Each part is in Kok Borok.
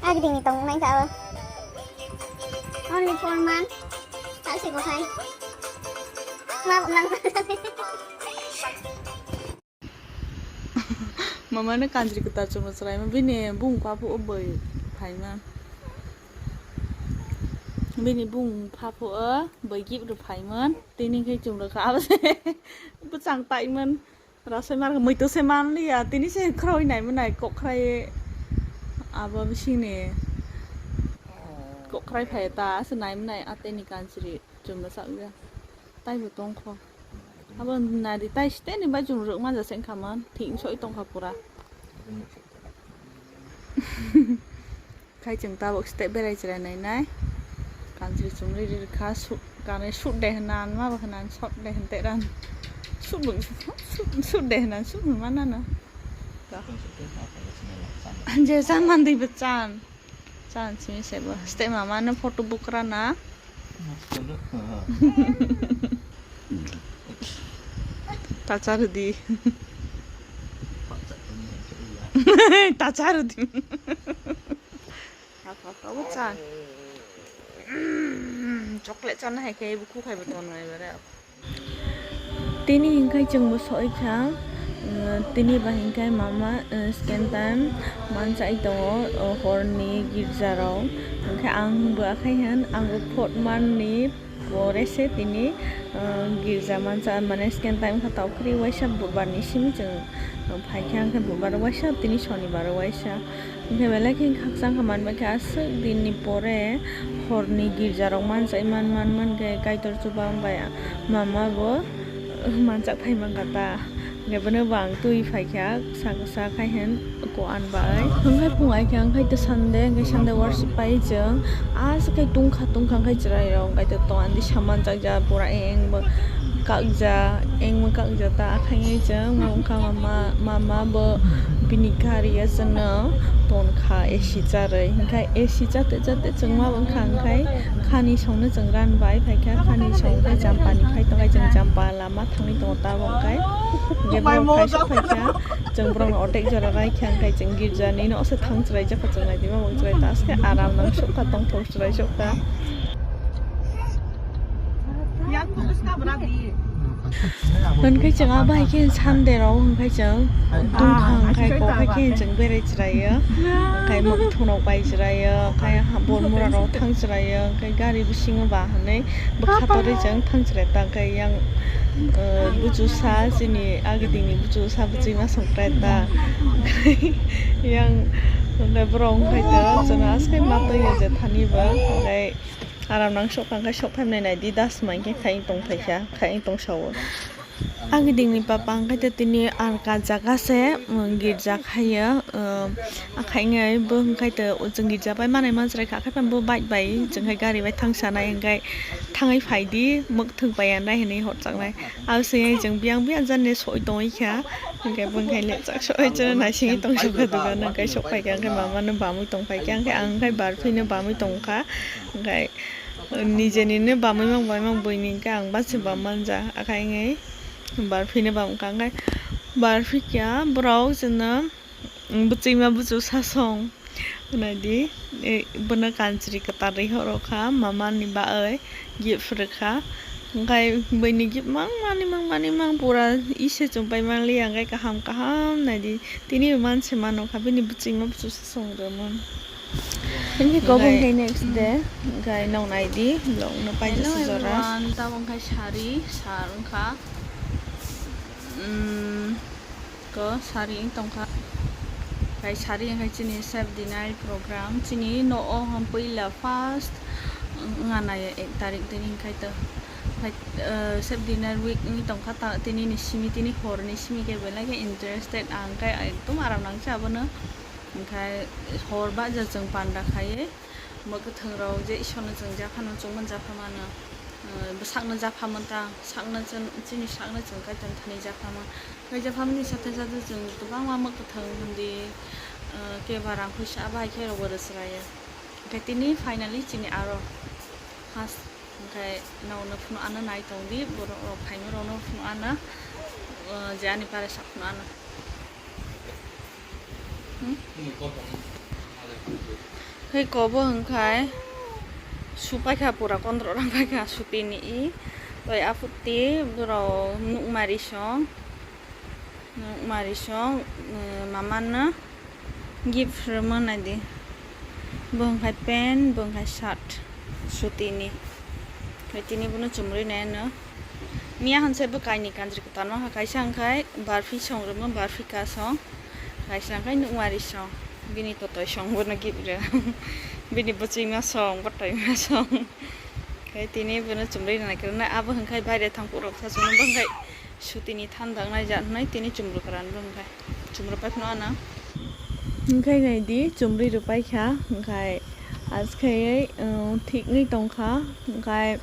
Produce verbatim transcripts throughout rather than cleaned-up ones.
Agdini tong nai ka. Only four months. Tak si ko khai. Ma nang. Mama no kanjri kwtal chumui chwraima bini bung pha phu o boi phaima. Bini bung pha phu o boi gift rw phaimon. Tini khe chum rw kha abo se bwchang taimon. Rasai mar muitu se man liya tini se khrawi nai mwnai kok khrai abo bising ni kok khrai phai ta se nai mwnai ateni kanjri chum rw sak ya. Tai bo tong kho. Abo nadi tai site ni bai chum rwk man ja se wngkha man thik soi tong kha pura. Khai chwng tabuk site berai cherai nai nai. Kanjri chumri ri kha sut kanwi sut de hwna anma bo hwna sot de hwn te ran. Sut bo sut de hwna sut hwn mana na. Je chan man dwi bo chan. Chan simi se bo site mama no photo bukra na. Tacha rwdi. Tacha rwdi. Chocolate chana hai khe buku khai bo ton ngai bare. Tini hinkhe chwngbo soi kha, mm, tini ba hinkhe mama, mm, scan time manchai tongo, o horni girja rok. Hinkhe ang bo akhai hwn, ang bo phot manni pore se tini, mm, girja mancha, mane scan time kha tok kri waisa budbar ni simi chwng, mm, phaikha, hinkhe budbar waisa tini sonibar waisa. Hinkhe belai khe khakchang kha manbai khe aswk din ni pore horni girja rok manchai man man man khe Kaitor chuba wng bai mama bo manchak phai man kha ta. Hinkhe bono bo ang twi phai kha sa sa khai hen ko an bai. Hinkhe phung ai khe ang khai ta Sunday hinkhe Sunday worship pai chwng aswk khai tungkha tungkha khai chwrai rok khai ta to andi saman chak ja pura eng bo kakja, engma kakja ta, akhai chwng wngkha mama, mama bo bini gari aswkno tonkha A C charwi, hinkhe A C chate chate chwngma wngkha, hinkhe khani songno chwng ran bai phaikha, khani song khe Jampani khai tongkha, chwng Jampa lama thangwi tongo tabok khai, hinkhe borok kaisa phaikha, chwng borokno otek jora raikha, hinkhe chwng girjani no se thang chwraijak kha, chwng naidi ma bo chwrai ta, aske aram nang sukha tongthok chwrai sukha. Hwnkhai chwng a bai khe Sunday rok hwnkhai chwng tungkha hwnkhai kok hai khe chwng berai chwraio. Hwnkhai mukthu rok bai chwraio, hwnkhai bor mura rok thang chwraio, hwnkhai gari bisingo ba hwnwi bwkha torwi chwng thang chwrai ta hwnkhai yang, eh, buchu sa chini agidingni buchu sa bwchwi ma song krai ta. Yang hwnkhai borok hwnkhai to chwng aswk ma twi ya je thani ba hwnkhai. Aram nang sok kha, hwnkhai sok phaimnai nai di das mai khe khai tong phaikha, khai tong sao. Agidingni papa hwnkhai tini arka jaga se, um, girja khaio, um, akhaingai bo hwnkhai to chwng girja bai manai manchwrai kha, khaipha bo bike bai chwng khai gari bai thang sanai hwnkhai thangwi phai di, mwkhwtwng pai ya nai hwnwi horchaknai. Abo se chwng biyang biyang jani soi tongwi kha, hwnkhai bo hwnkhai lechak soi chwng naisingwi tong sokha dugan hwnkhai sok phaikha, hwnkhai mama no bamwi tong phaikha, hwnkhai ang hwnkhai barphi no bamwi tong kha. Hwnkhai nijeni no bamwi mang bai mang buini hwnkhe ang basi bam manja, akhai wngwi barphi no bam kha, hwnkhai barphi kya borok chwngno bwchwi ma buchu sasong hwnwi di, bono kanchwlwi kwtal rwi horo kha mama ni bagwi gift rwkha, hwnkhai buini gift mang mani mang mani mang pura ise chumpai manliya, hwnkhai kaham kaham naidi tini manse mano kha bini bwchwi ma buchu sasong rwmani. Hwnwi kobong Hwnkhai, khe next day, hwnkhai nong nai di, vlog no paijak Hello sijora. Everyone, tabuk hwnkhai sari, sar wngkha. Mm, ko sari wng tongkha. Hwnkhai sari wngkhai chini save the Nile program. Chini no o hwn puila first wngna nai ek tarik din hwnkhai to. Hai, eh, Save Dinner Week wngwi tongkha ta-, tini ni simi, tini hor ni simi khe belai khe interested ang khe ekdom aram nangsa abono. Hwnkhe hor baja chwng panda khaiwi mwkhwthwng rok je Isor no chwng japhano chwngmani japha mano, eh, bwsakno japha manta, sakno chwng, chini sakno chwng Kaitor thani japha man. Khe japha mani sathe sathe chwng kwbangma mwkhwthwng hindi, eh, keba rang phuisa abo hai khe rok bo rwchwlaiya. Hwnkhe tini finally chini aro first. Hwnkhe nono phunu ano nai tong di, borok rok phaima rok no phunu ano, uh, je ani pare sak phunu ano. Hmm? Hei kobo hwnkhe su paikha pura kondro rang paikha suti ni i, tei aphut ti borok nukmari song. Nukmari song, eh, mamano gift rwma naidi. Bo hwnkhe pant, bo hwnkhe shirt, sutini. Hwnkhe tini bono chumrwi naino. Miya hwnse bo kaini kanjri kwtalma kha, kaisa hwnkhe barfi song rwma, barfi ka song. Kaisa hwnkhe nukmari song. Bini totoi song bono gift rw. Bini bwchwima song, bwtaima song. Hwnkhe tini bono chumrwi naikhe abo hwnkhe baire thang phuru rok sa chwngno bo hwnkhe. Sutini thandak nai ja hnai tini chumru kwran bo hwnkhe chumru pai phano ana. Hwnkhe nai di chumri rw pai kha, hwnkhe askhe, uh, thik wngwi tong kha, hwnkhe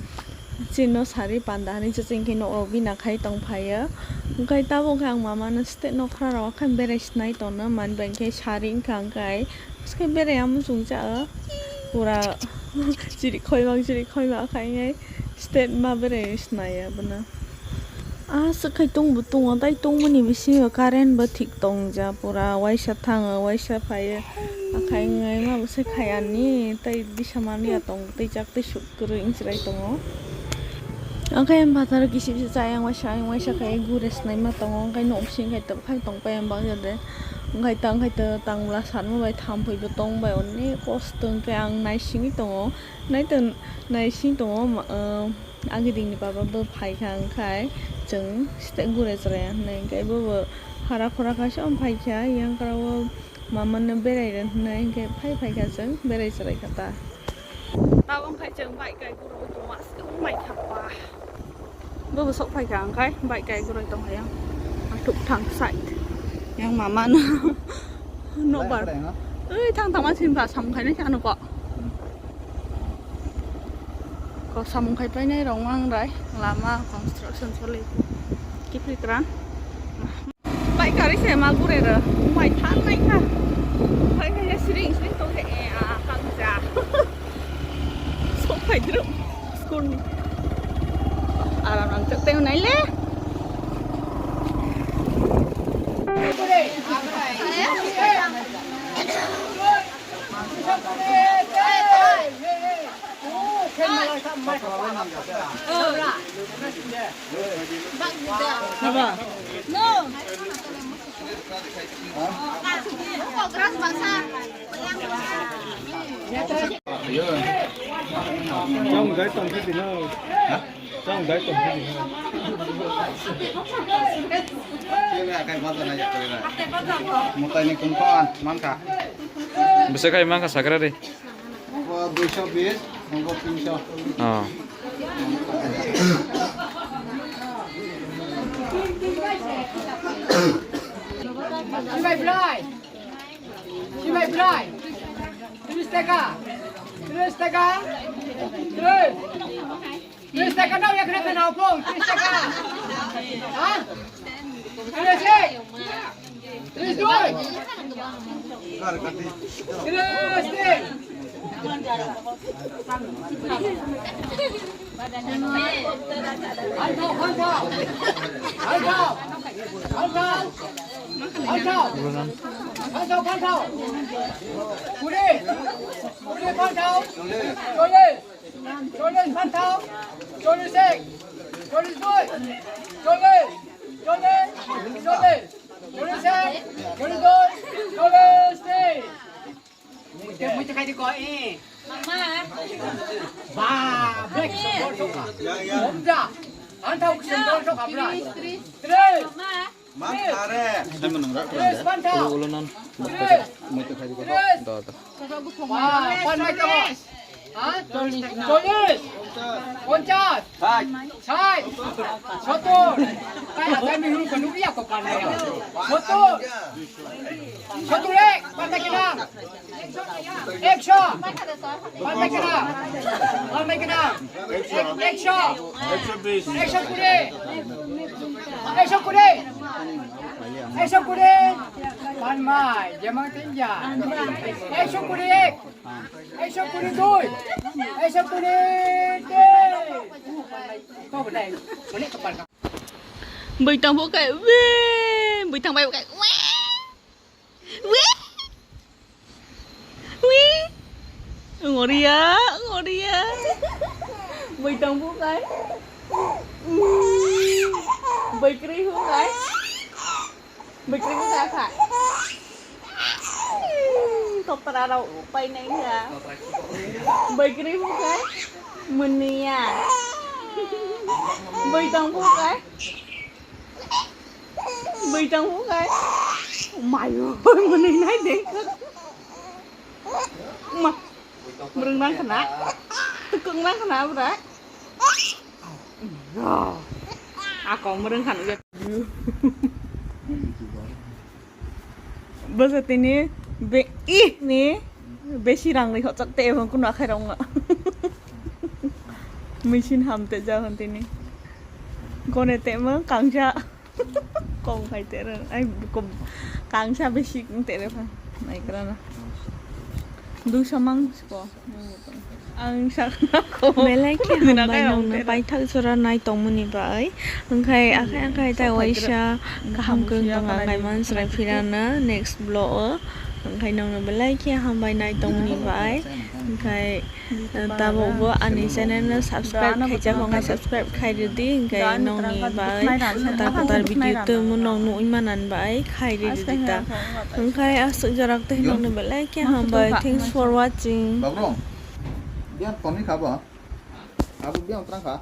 chini no sari panda hinwi cha chwng khe nok rok bina khai tong phai o. Hwnkhe tabuk khe ang mama no site nokra rok khe berai sinai tong no, mani bai khe sari wngkha hwnkhe askhe berai ya muchung cha o pura chiri khoibak chiri khoibak khai nai site ma berai sinai ya bono. Ah, swk khai tongbo tongo, tai tongmani bisingo current bo thik tongja, pura waisa thango, waisa phaio, akhai wngwi ma bo se khai ani, tai disa manliya tong, tei jak tei suk kwrwi wng chwrai tongo. Ang khe em phataro kisi kisi chayang waisa, ayang waisa khai gure swnai ma tongo, ang khe nok bising khai tongphai tongpai ang bagya de, ang khai tang khai tang bwla sanma bai thampui bo tong bai, onek kosto hwnkhe ang naisingwi tongo, naitong naising tongo, ma, ah, Agidingni baba bo phai kha, hwnkhe chwng site gure chwrai ya hwnwi, hwnkhe bo bo hara khora kaisa phai kha, yang kara o mama no berai rw hwnwi, hwnkhe phai phai kha chwng berai chwrai kha ta. Tabuk khai chwng bike kai gurui tongma, oh my God, ba. Bo bo sok phai kha, hwnkhe bike kai gurui tong yang. Athuk thang side. Yang mama no. Nokbar. Oi, thang thang ma sin ba sam khai nai kha no ko. Kok samung khai painai rok mang rai lama construction choli kiphilkran. Bai kari se ma gure ro mai than nai kha. Phai khai siring siring tong khe e a kang ja. Sok phai drum school ni. Aram ram chak teng nai le. Mwtai ni kungkon mankha. Bwswk khai mankha sakra ri. Obo duiso bis, obo tinso. Oh. Sibai bwlai. Sibai bwlai. Tris taka. Tris taka. Tris. Tris taka nao, yakna khe nao pung, tris taka. Ha? Tris ek. Tris dui. Tris tin. Phan thao, phan thao. Phan thao. Phan thao. Phan thao. Phan thao, phan thao. Kuri. Kuri phan thao. Chollis. Chollis phan thao, chollis ek, chollis dui, chollis, chollis, chollis, chollis ek, chollis dui, chollis tin. Muitu, muitu khai di ko, eh. Mama. Ba, black symbol to ka. Ya, ya. Om ja. An thao symbol to ka, black. Tris, tris. Tris. Mama. Man are. Tris phan thao. Ulo, ulo non. Tris. Muitu khai di ko. Tris. Da, da. Ba, phan mai to. চল্লিশ, পঞ্চাশ, ষাট, সত্তর। তাই আচ্ছা, আমি হুম কোনো বিয়া কো পান নাই। সত্তর, সত্তর এক, পান নাই কিনা? একশো, পান নাই কিনা? পান নাই কিনা? এক-, একশো, একশো বিশ। একশো কুড়ি, একশো কুড়ি, একশো কুড়ি। পান নাই, যেমন তিন যা। একশো কুড়ি এক। একশো কুড়ি দুই, একশো কুড়ি তিন। Bwitang bo kai, wee, bwitang bai bo kai, wee, wee, wee. Ngoria, ngoria. Bwitang bo kai. Bwikri bo kai. Bwikri bo kai kha. Totra rok painai kha. Bwikri bo kai. Mania. Bwitang bo kai. Bwitang bo kai. Mayo, mwnwi nai de. Ma. Mrwng nang khna. Twkwk nang khna bwrwi. Ako mrwng khna. Bwsa tini be-, ih, ni besi rang ni hochak te ebong kuno akhai rong. Machine ham te ja hon tini. Gone te mo kangsa. Kong khai te rang. Ai, kom-, kangsa besi te re pha. Nai krana. Duiso mang siko. Ang sakna ko. Belai khe hambai nongno paithak jora nai tongmani bai. Hwnkhe akhai akhai tai waisa kaham kwrwng tong ang nai man chwrai phirana next vlog o. Hwnkhe nongno belai khe hambai nai tongmani bai. Hwnkhe, eh, tabuk bo ani channel no subscribe khaijak hwnkhe subscribe khai rwdi. Hwnkhe nongni bai kwtal kwtal video tongmo nong nugwi manani bai khai rwdi ta. Hwnkhe aswk jora tei nongno belai khe hambai. Thanks for watching. Bagrong. Biang toni kha bo? Abo biang trang kha?